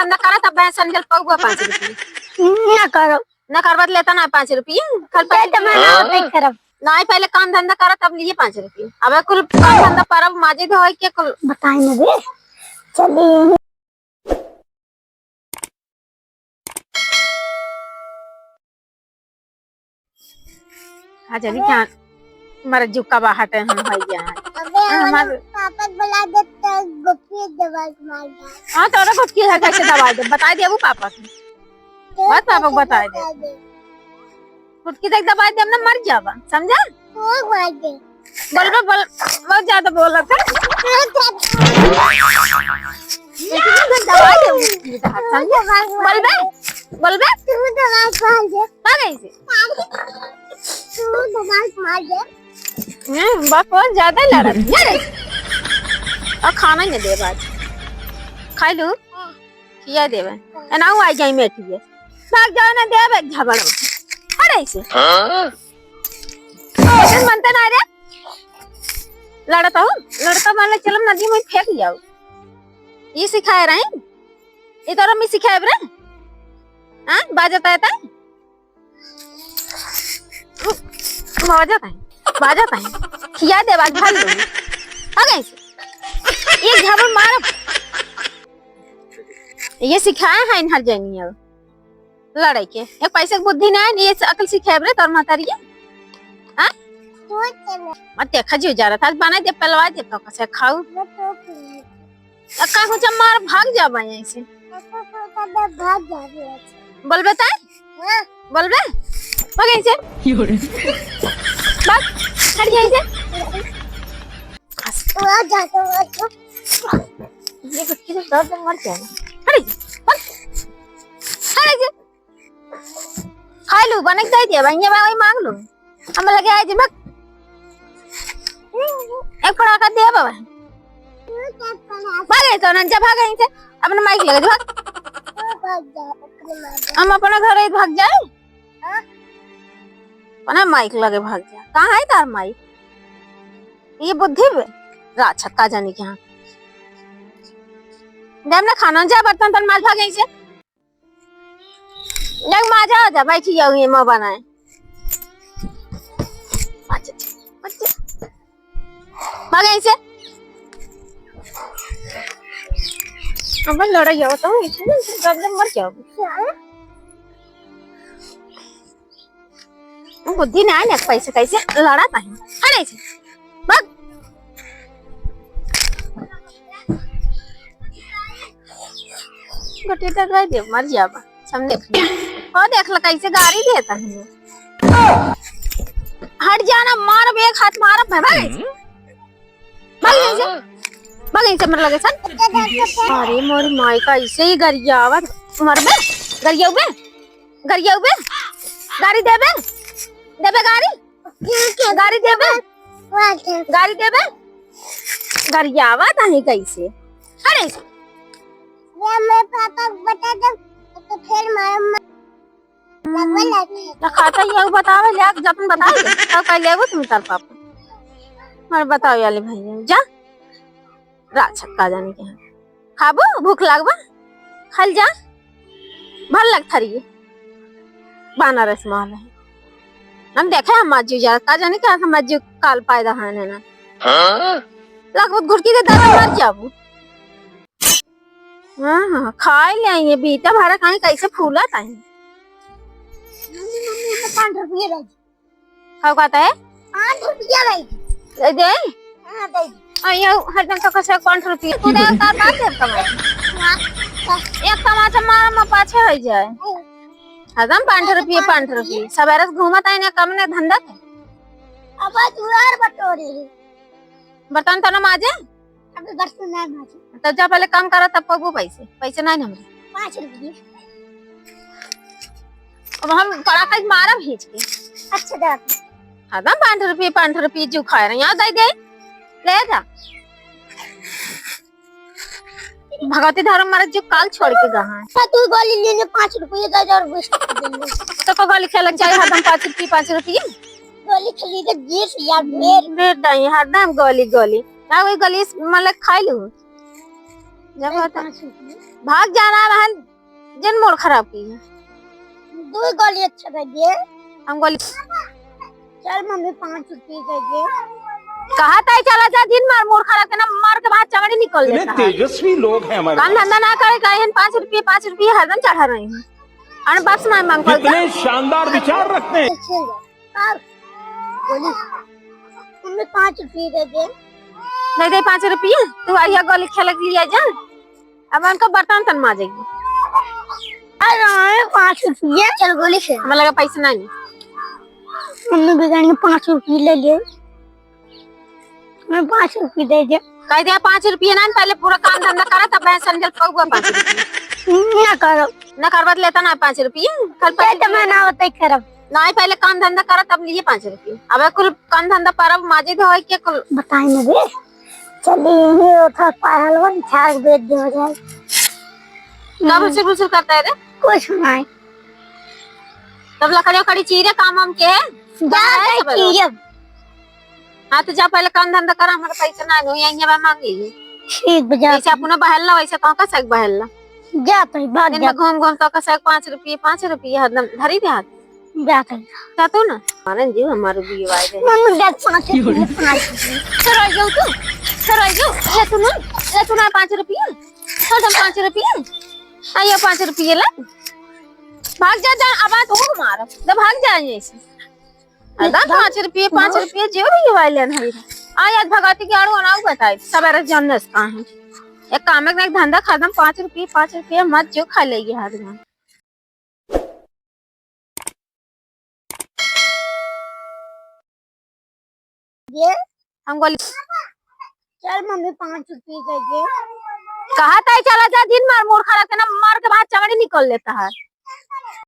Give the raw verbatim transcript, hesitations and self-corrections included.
ना करा तब भैंस समझल पौवा पाँच रुपये। ना करो। ना करबा त लेता ना पाँच रुपये। कल दे तो मैं ना होते करब। नहीं, पहले काम धंधा करा तब लिए पाँच रुपये। अब कुल काम धंधा परब माजे धोए के कुल बताई ना बे। चलिए। हाँ, चली अबे। क्या? हमारा जुक्का बाहर है, हम भैया हैं। अबे, हाँ, हमारे हमारे पापा के बुला दे तो गुटकी दबा के मार दे। हाँ, तो गुटकी है, कैसे दबा दे? बताई देबू पापा के। तो बहुत पापा को कैसे बताई दे। बताई दे? गुटकी तक दबाई देब ना, मर जाबा, समझा? खूब मार दे। बोलबे, बोल, बहुत ज्यादा बोलत है। खूब मार दे। दबाई देब गुटकी तक, समझा? बोलबे, बोलबे। तू दबाई मार दे। आ गई से। तू दबाई मार दे। हम्म, बकवास ज्यादा ही लड़त है रे। और खाना ही नहीं देब आज। खाई लू? खिया देबे। एनाऊ आई जाई मेटिए। भाग जाओ ना देबे एक झाबड़। अरे इसे। हाँ? ऐसे मनते ना रे। लड़ता हो? लड़ता मारले चलम नदी में फेंक जाओ। ये सिखाए रहे? ये तोरा में सिखाए रे? हाँ? बाजत है तै? बाजत है, बाजत है। खिया देब आज भर लो। आ गई से। एक झाबड़ मारब। ये सिखाए हैं इन्हर जनिया लड़ाई के। एक पैसे की बुद्धि ना है, ये अकल सिखाए रे तोर महतारी है। हाँ? मत देखा जो जा रहा था, आज बना दे, पलवा दे तो कसे खाऊ। आ, का हो जा, मार भाग जाबा यहीं से। भाग जा रे। बोलबे तै? हाँ। बोलबे? भाग यहीं से। भाग, हट यहीं से। वो जा तो, वो तो। ये कुछ किसी दर्द मर जाए। हट, भाग। हट यहीं से। खाई लू, बने के दे दिया, भैया, मैं वही मांग लू। हम लगे आए जी, भाग। एक पड़ाका दिया बाबा। भाग गई तो नंजा, भाग गई से। अपने माइक लगे, भाग। हम अपने घर ही भाग जाए। अपने माइक लगे भाग जाए। कहाँ है तार माइक? ये बुद्धि बे? राछत का जानी के यहाँ। देम ना खाना, जा बर्तन तन माज, भाग गई से। देख, माजा हो जा, बैठी जाओ ये मुँह बनाए। अच्छा, अच्छा, अच्छा। भाग यहीं से। अब लड़ाई हो तो इसमें सब जब मर जाओ। बुद्धि ना आए ना, पैसे कैसे लड़ा ताही। अरे ऐसे। भाग। गोटी टकराई दे, मर जाबा। हम देख लिया। और देख ला कैसे गारी देता है। हट जाना, मार बे, एक हाथ मार, भाग। हम्म। भाग यहीं से। भाग यहीं से, मर लगे सन। अरे मोर माई का ऐसे ही गरियावत। मर बे, गरियाऊ बे, गरियाऊ बे। गारी देबे, देबे गारी। गारी देबे? गारी देबे? गरियावा ताही कैसे? अरे। ये मैं पापा को बता दे, तो फिर मालूम लगवा लगी। तो खाता ही है, बतावे ले, आप जपन बतावे, तब कह लेबो तुम तार पापा। और बताओ याले भैया, जा। राछत का जानी के हैं। खाबो? भूख लागबा? खाल जा। भर लग थरी। बानर ऐसे माल है। हम देखे हम मज्जू जा, का जानी का हम मज्जू काल पैदा है ना। हाँ? लगभग घुड़की दे दादा मर जाबू। हाँ, हाँ, खाए ले आई है बीटा भरा खाए कैसे फूला ताई। मम्मी, मम्मी, ये पाँच रुपये रह गए। खाओ कहता है? पाँच रुपया भाई। दे दे? हाँ, दे दे। आ, ये हरदम तो कसे पाँच रुपया। तू दे, का बात है कमाई? हाँ। एक तमाचा मारा में पाछे हो जाए। हरदम पाँच रुपया, पाँच रुपया। सवेरे से घूमत है ना, कम ने धंधा के। अब दुआर बटोरे। बर्तन तो ना माजे? अबे बर्तन ना माजे। तब जा पहले काम करा, तब पबू पैसे। पैसे नहीं ना हमरे। पाँच रुपये। अब हम पड़ाका मारब खींच के। अच्छा, दे। हरदम पाँच रुपये, पाँच रुपये जो खाए रहे, यहाँ दे दे, ले जा। भगवती धर्म मारे जो काल छोड़ के गहा है। हाँ, तू गोली ले ले, पाँच रुपये दे दे और बिस्कुट दे दे। तो को गोली खेला चाहे हरदम पाँच रुपये, पाँच रुपये। गोली खेली तो जीत या ढेर। ढेर नहीं, हरदम गोली, गोली। ना वही गोली मतलब खाई लूँ। जब ले होता पाँच रुपये। भाग जाना बहन, जिन मूड खराब की है। दो गोली अच्छा दे दिए। हम गोली चल मम्मी, पाँच रुपये दे दे। कहा ताई चला जा, दिन मार मूड खराब के ना, मार के बाहर चमड़ी निकल इतने लेता है। तेजस्वी लोग हैं हमारे काम पास। धंधा ना करे, कहे हैं पाँच रुपये, पाँच रुपये हरदम चढ़ा रहे हैं। अरे बस ना मांग कर जा। कितने शानदार विचार रखते हैं। चल जा। और गोली मम्मी, पाँच रुपये दे दे। दे दे पाँच रुपये, तू आइया गोली खेल के लिया जा। अब उनको बर्तन तन माजेगी। अरे पाँच रुपये, चल गोली खेल। हमें लगा पैसा नहीं। मम्मी बिगड़ गई, पाँच रुपये ले ले। मैं पाँच रुपये दे दे। कह दिया पाँच रुपये ना, पहले पूरा काम धंधा करा, तब मैं संजल पौवा पाँच रुपये। ना करो। ना करबत लेता ना पाँच रुपये, कल दे पाँच तो मैं रुपये। ना होते करब। नहीं, पहले काम धंधा करा, तब लिए पाँच रुपये। अब कुल काम धंधा परब माजे धोए के कुल। बताई ना बे, चली यही उठा पहलवन छाग बेच दे हो जाए। का बुसुर बुसुर करता है रे? कुछ नहीं। तब लकड़ी उकड़ी चीरे काम हम के है? जा कहाँ है भाई सब लोग? चीरब। हाँ, तो जा पहले काम धंधा करा, हमारा पैसा ना नो, यहीं बा मांगी। ठीक बा, जा। जैसे अपना बहल ला, वैसे तो का सक बहल ला। जा तो भाग दिन जा। में घूम घूम तो का सक पाँच रुपये, पाँच रुपये हरदम धरी दे हाथ। जा तो। जा तू ना। मारन जीव हमारे भी आए दे। मम्मी दे पाँच रुपये, पाँच रुपये। चलो जाओ तू, चलो जाओ, ले तू ना, ले तू ना पाँच रुपये, हरदम पाँच रुपये, आइए पाँच रुपये ला। भाग जा, जा, अब आ तू मार, जब भाग जा यहीं से। अदा पाँच रुपये, पाँच रुपये जेब ही वाले नहीं। आ, आज भगवती के आड़ू अनाऊ बताए, सवेरे जन्नस का है। एक काम, एक धंधा खत्म, पाँच रुपये, पाँच रुपये मत जो खा लेगी हाथ में। ये हम बोली, चल मम्मी, पाँच रुपये दे दे। कहा ताई चला जा, दिन मार मूड खराब के ना, मार के बाहर चमड़ी निकल लेता है।